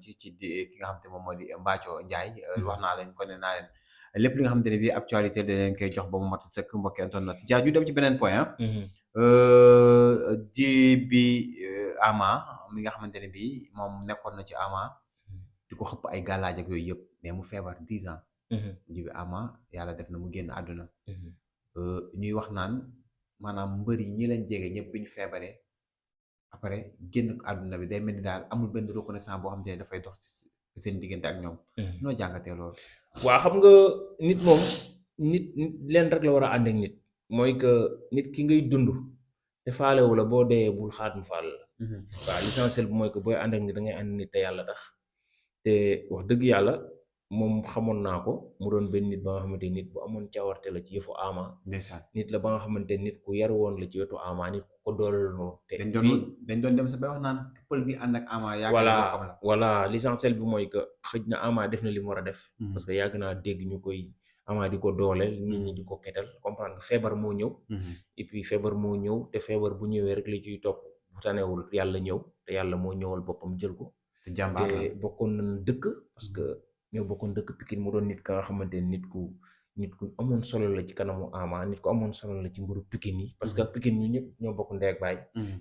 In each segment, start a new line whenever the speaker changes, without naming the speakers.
ci ki nga xamante moom moo di Mbathio Ndiaye wax naa leen ko ne naa leen lépp li nga xamante ne bii actualité da leen koy jox ba mu mat sëkk mbokki internet Dia ñu dem ci beneen point ji bi Ama mi nga xamante ne bii moom nekkoon na ci Ama di ko xëpp ay gàllaaj ak yooyu yëpp mais mu feebar 10 ans ji bi Ama yàlla def na mu génn àdduna ñuy wax naan maanaam mbër yi ñi leen jege ñëpp bi ñu feebaree après génn àdduna bi day mel ni daal amul benn reconnaissance boo xamante ne dafay dox seen diggante ak ñoom noo jàngatee loolu
waa xam nga nit moom nit leen rek la war a ànd ak nit mooy que nit ki ngay dund te faalewu la boo dee bul xaat mu faale la waaw l'essentiel bi mooy que booy ànd ak nit da ngay ànd nit te yàlla tax te wax dëgg yàlla moom xamoon naa ko mu doon benn nit ba nga xamante nit bu amoon cawarte la ci yëfu Ama
ndeysaan
nit la ba nga xamante nit ku yaru woon la ci wetu Ama nit ku ko dooleel noonu te
dañ doon dem sa bay wax naan pël bi ànd ak Ama
voilà l'essentiel bi mooy que xëj na Ama def na li mu war a def parce que yàgg naa dégg ñu koy Ama di ko dooleel nit ñi di ko ketal comprendre que feebar moo ñëw et puis feebar moo ñëw te feebar bu ñëwee rek li ciy topp bu tanewul yàlla ñëw te yàlla moo ñëwal boppam jël ko
te jàmbaar la
te bokkoon nañ dëkk parce que ñoo bokkoon dëkk Pikine mu doon nit ka nga xamante nit ku amoon solo la ci kanamu Ama nit ku amoon solo la ci mburu Pikine yi parce que Pikine ñu ñëpp ñoo bokk ndey ak baay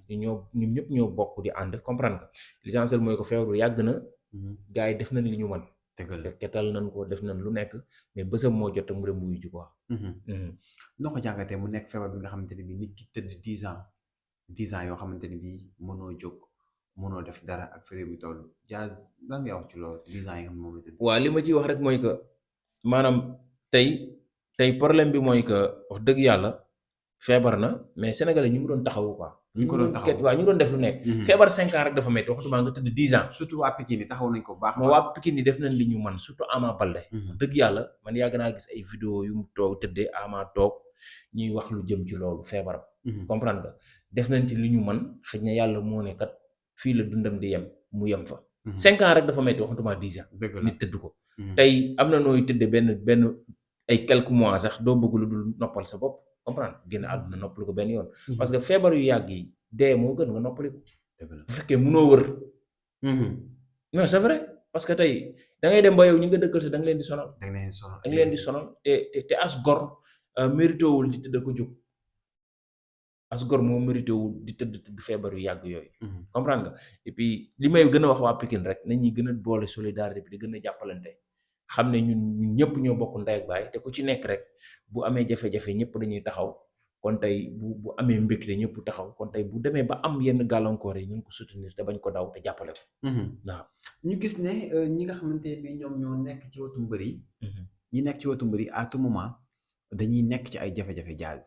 ñun ñëpp ñoo bokk di ànd comprendre nga l'essentiel mooy ko feebaru yàgg na gars yi def nañ li ñu mën te ketal nañ ko def nañ lu nekk mais bësam moo jot mu dem wuyu ji quoi
noo ko jàngatee mu nekk feebar bi nga xamante ne bi nit ki tëdd 10 ans yoo xamante ne bi mënoo jóg mënoo def dara ak fere bi toll Jazz lan ngay wax ci loolu 10 ans yi nga xam ne moom la tëdd
waaw li ma ciy wax rek mooy que maanaam tey problème bi mooy que wax dëgg yàlla feebar na mais sénégalais ñu ngi doon taxawu quoi
ñu ngi ko doon taxaw
waaw ñu ngi doon def lu nekk feebar 5 ans rek dafa métti waxatuma nga tëdd 10 ans
surtout waa Pikine yi taxaw nañ ko bu baax
waa Pikine yi def nañ li ñu man surtout Ama Baldé dëgg yàlla man yàgg naa gis ay vidéo yu mu toog tëddee Ama toog ñuy wax lu jëm ci loolu feebaram comprendre nga def nañ ci li ñu man xëy na yàlla moo ne kat fii la dundam di yem mu yem fa 5 ans rek dafa métti waxatuma 10 ans nit tëdd ko tey am na nooy tëdde benn ay quelques mois sax doo bëgg lu dul noppal sa bopp comprendre génn àdduna noppali ko benn yoon parce que feebar yu yàgg yi dee moo gën nga noppali ko bu fekkee mënoo wër non c'est vrai parce que tey da ngay dem ba yow ñi nga dëkkal sa da nga leen di sonal te as gor mérité wul di tëdd ko jóg as gor moo mérité wul di tëdd feebar yu yàgg yooyu comprendre nga et puis li may gën a wax waa Pikine rek nañuy gën a boole solidarité bi di gën a jàppalante xam ne ñun ñëpp ñoo bokk ndey ak baay te ku ci nekk rek bu amee jafe-jafe ñëpp dañuy taxaw kon tey bu amee mbégte ñëpp taxaw kon tey bu demee ba am yenn gàllankoor yi ñu ko soutenir te bañ ko daw te jàppale ko waaw
ñu gis ne ñi nga xamante bi ñoom ñoo nekk ci wetu mbër yi ñi nekk ci wetu mbër yi à tout moment dañuy nekk ci ay jafe-jafe Jazz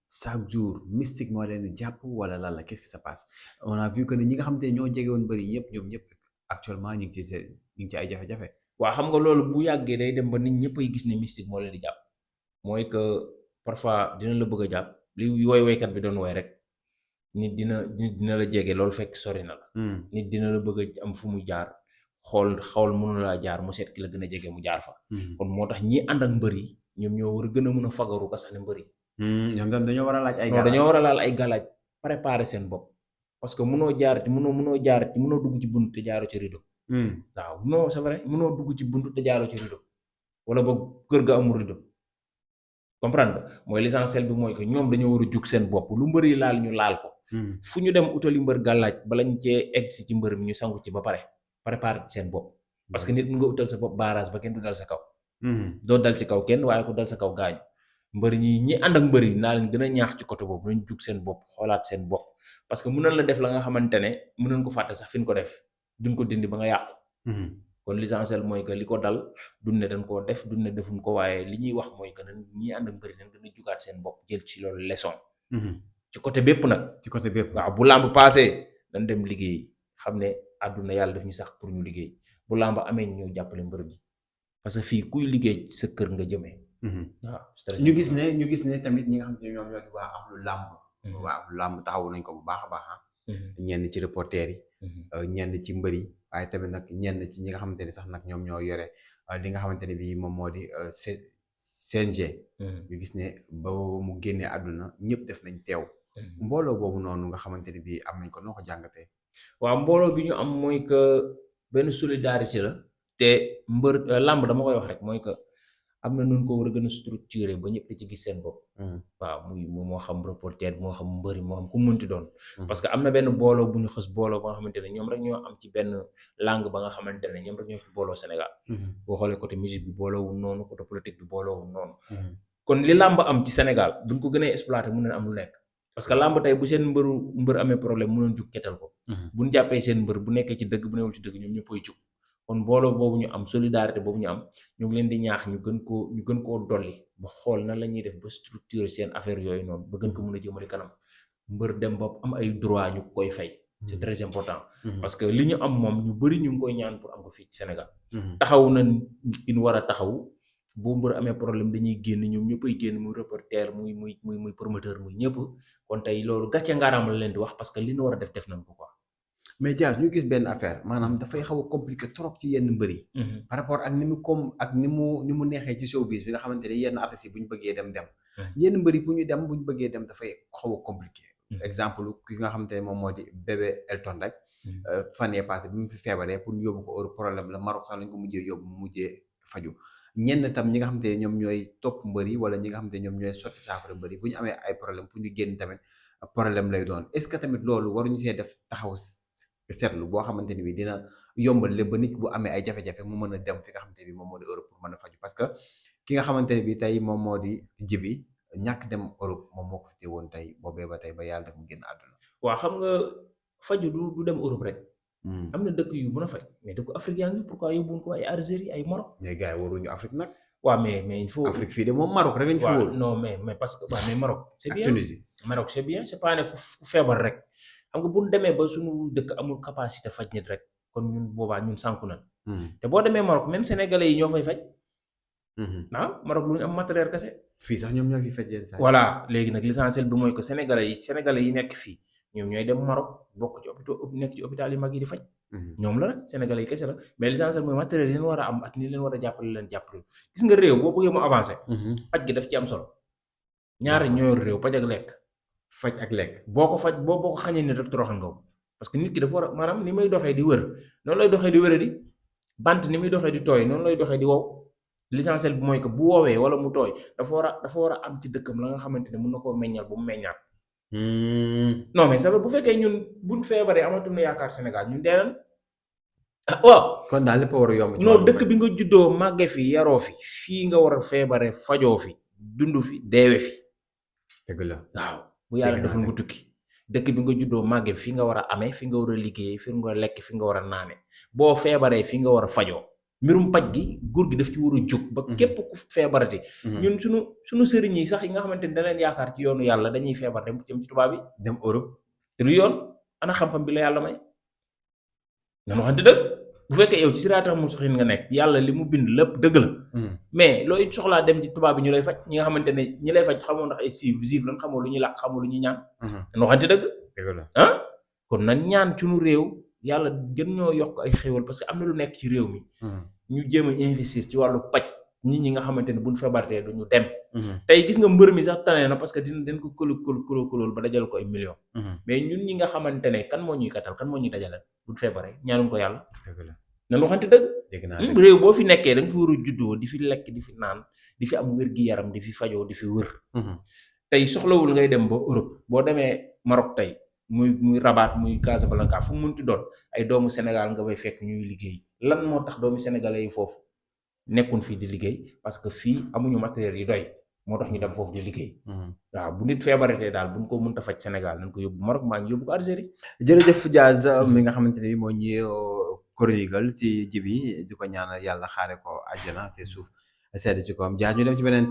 chaque jour mystique moo leen jàpp wala lan la qu'est-ce qui se passe on a vu que ne ñi nga xamante ne ñoo jege woon mbër yi yëpp ñoom ñëpp actuellement ñu ngi ci ay jafe-jafe
waaw xam nga loolu bu yàggee day dem ba nit ñëpp ay gis ne mystique moo leen di jàpp mooy que parfois dina la bëgg a jàpp li woykat bi doon woy rek nit dina la jege loolu fekk sori na la nit dina la bëgg a am fu mu jaar xool mënu laa jaar mu seet ki la gën a jege mu jaar fa kon moo tax ñi ànd ak mbër yi ñoom ñoo war a gën a mën a fagaru ka sax ne mbër yi
ñoom dañoo war a laaj ay
dañoo war a laal ay galaaj préparer seen bopp parce que mënoo dugg ci bunt te jaaroo ci rido waaw non c'est vrai mënoo dugg ci buntu te jaaroo ci rido wala ba kër ga amul rido comprendre nga mooy l'essentiel bi mooy que ñoom dañoo war a jug seen bopp lu mbër yi laal ñu laal ko fu ñu dem utali mbër gàllaaj balañ cee egg si ci mbër mi ñu sangu ci ba pare préparer ci seen bopp parce que nit mu nga utal sa bopp barrage ba kenn du dal sa kaw doo dal ci kaw kenn waaye ko dal sa kaw gaañu mbër ñi ànd ak mbër yi naa leen gën a ñaax ci côté boobu nañ jug seen bopp xoolaat seen bopp parce que mënoon la def la nga xamante ne mënoon ko fàtte sax fi ñu ko def duñ ko dindi ba nga yàqu kon l'essentiel mooy que li ko dal duñ ne dañ koo def duñ ne defuñ ko waaye li ñuy wax mooy que ñi ànd ak mbër yi nañ gën a jugaat seen bopp jël ci loolu leçon ci côté bépp nag
ci côté bépp
waaw bu làmb passé dañ dem liggéey xam ne àdduna yàlla daf ñu sax pour ñu liggéey bu làmb amee ñu ñëw jàppale mbër mi parce que fii kuy liggéey sa kër nga jëmee waaw
ñu gis ne tamit ñi nga xam ne ñoom ñoo di waa ahlu làmb waa ahlu làmb taxawu nañ ko bu baax a baax ñenn ci reporter yi ñenn ci mbër yi waaye tamit nag ñenn ci ñi nga xamante ne sax nag ñoom ñoo yore li nga xamante ne bii moom moo di CNG ñu gis ne ba mu génnee àdduna ñëpp def nañ teew mbooloo boobu noonu nga xamante ne bii am nañ ko noo ko jàngatee
waaw mbooloo bi ñu am mooy que benn solidarité la te mbër làmb dama koy wax rek mooy que am na nun ko war a gën a structuré ba ñëpp ci gis seen bopp. waaw muy moo xam reporter moo xam mbëri moo xam ku mënti doon. parce que am na benn booloo bu ñu xës booloo ba nga xamante ne ñoom rek ñoo am ci benn langue ba nga xamante ne ñoom rek ñoo ci booloo Sénégal. boo xoolee côté musique bi booloowul noonu côté politique bi booloowul noonu. kon li làmb am ci Sénégal buñ ko gënee exploité mën na am lu nekk. parce que làmb tey bu seen mbër amee problème mënoon jug ketal ko. buñ jàppee seen mbër bu nekkee ci dëgg bu newul ci dëgg ñoom ñëppay jug. kon booloo boobu ñu am solidarité boobu ñu am ñu ngi leen di ñaax ñu gën koo dolli ba xool nan la ñuy def ba structurer seen affaire yooyu noonu ba gën ko mën a jëmale kanam mbër dem ba am ay droit ñu koy fay. c'est très important. parce que li ñu am moom ñu bëri ñu ngi koy ñaan pour am ko fii ci Sénégal. taxaw na nit ki ñu war a taxaw boo mbër amee problème dañuy génn ñoom ñëppay génn muy reporter muy promoteur muy ñëpp kon tey loolu gàcce ngaaraam la leen di wax parce que li ñu war a def nañ ko quoi.
mais Diaz ñu gis benn affaire maanaam dafay xaw a compliqué trop ci yenn mbër yi. par rapport ak ni mu neexee ci showbiz bi nga xamante ne yenn artistes yi bu ñu bëggee dem. yenn mbër yi bu ñu bëggee dem dafay xaw a compliqué. exemple ki nga xamante ne moom moo di bébé Elton rek. fan yee passé bi mu fi feebaree pour ñu yóbbu ko Europe problème la Maroc sax lañ ko mujjee yóbbu mu mujjee faju ñenn tam ñi nga xamante ne ñoom ñooy topp mbër yi wala ñi nga xamante ne ñoom ñooy sotti saafara mbër yi bu ñu amee ay problème pour ñu génn tamit problème lay doon est-ce que tamit loolu waruñu see def taxaw seetlu boo xamante ni bi dina yombal lépp ba nit bu amee ay jafe-jafe mu mën a dem fi nga xamante ne bi moom moo di Europe pour mën a faju parce que ki nga xamante ne bi tey moom moo di Djiby ñàkk dem Europe moom moo ko fi téye woon tey boobee ba tey ba yàlla def mu génn àdduna.
waaw xam nga faju du dem Europe rek. am na dëkk yu mën a faj mais dëkku Afrique yaa ngi pourquoi yóbbuwoon ko ay Algérie ay Maroc.
mais gars yi waruñu Afrique nag.
waaw mais il faut.
Afrique fii de moom Maroc rek lañ fi wóor.
non mais parce que waaw mais Maroc. c'est bien
Tunisie.
Maroc c'est bien c'est pas ne ku feebar rek. xam nga bu ñu demee ba suñu dëkk amul capacité faj nit rek kon ñun boobaa ñun sànku nañ. te boo demee Maroc même sénégalais yi ñoo fay faj. Maroc lu ñu am matériel kese.
fii sax ñoom ñoo fi faj yenn saa.
voilà léegi nag l'essentiel bi mooy que sénégalais yi nekk fii ñoom ñooy dem Maroc bokk ci hôpital nekk ci hôpital yi mag yi di faj. ñoom la rek sénégalais yi kese la mais l'essentiel mooy matériel yi leen war a am ak ni leen war a jàppale leen jàppale gis nga réew boo bëggee mu avancé. paj gi daf ci am solo. ñaari ñoo yor réew paj ak lekk.
faj ak lekk
boo ko xañee nit rek toroxal nga ko parce que nit ki dafa war a maanaam ni may doxee di wër noonu lay doxee di wëre di bant ni muy doxee di tooy noonu lay doxee di wow l'essentiel bi mooy que bu woowee wala mu tooy dafa war a am ci dëkkam la nga xamante ne mun na koo meññal ba mu meññaat. non mais ça bu fekkee ñun buñ feebaree amatuñu yaakaar Sénégal ñun dee nañ waaw.
kon daal lépp war a yomb.
non dëkk bi nga juddoo màgge fi yaroo fi fii nga war a feebaree fajoo fi dund fi deewe fi.
dëgg la
waaw. bu yàlla deful nga tukki dëkk bi nga juddoo màgge fi nga war a amee fi nga war a liggéeyee fi nga war a lekk fi nga war a naane boo feebaree fi nga war a fajoo mbirum paj gi góor gi daf ci war a jóg ba képp ku feebarati ñun suñu sëriñ yi sax yi nga xamante ni da leen yaakaar ci yoonu yàlla dañuy feebar dem ci tubaab yi
dem Europe
te du yoon ana xam-xam bi la yàlla may nan waxante dëgg bu fekkee yow ci siraatal mustaqiim nga nekk yàlla li mu bind lépp dëgg la mais looy soxlaa dem ci tubaab bi ñu lay faj ñi nga xamante ne ñi lay faj xamoo ndax ay juif lan xamoo lu ñuy làq xamoo lu ñuy ñaan nan waxante dëgg kon nan ñaan suñu réew yàlla gën ñoo yokk ay xéwal parce que am na lu nekk ci réew mi ñu jéem a investir ci wàllu paj nit ñi nga xamante ne buñ feebartee duñu dem tey gis nga mbër mi sax tane na parce que dina den ko kolool ba dajal ko ay millions mais ñun ñi nga xamante ne kan moo ñuy katal kan moo ñuy dajale buñ feebaree ñaanuñ ko yàlla nan waxante dëgg réew boo fi nekkee da nga fi war a juddoo di fi lekk di fi naan di fi am wér gi yaram di fi fajoo di fi wër tey soxlawul ngay dem ba Europe boo demee Maroc tey muy Rabat muy Casablanca fu mu munti doon ay doomu Sénégal nga bay fekk ñuy liggéey lan moo tax doomu sénégalais yi foofu nekkun fii di liggéey parce que fii amuñu matériel yi doy moo tax ñu dem foofu di liggéey waaw bu nit feebaratee daal buñ ko mënta faj Sénégal nañ ko yóbbu Maroc maa ngi yóbbu ko Algérie.
jërëjëf Diaz mi nga xamante ne bi moo ñuy chroniqueur ci Djiby di ko ñaanal yàlla xaare ko àjjana te suuf sedd ci kawam Diaz ñu dem ci beneen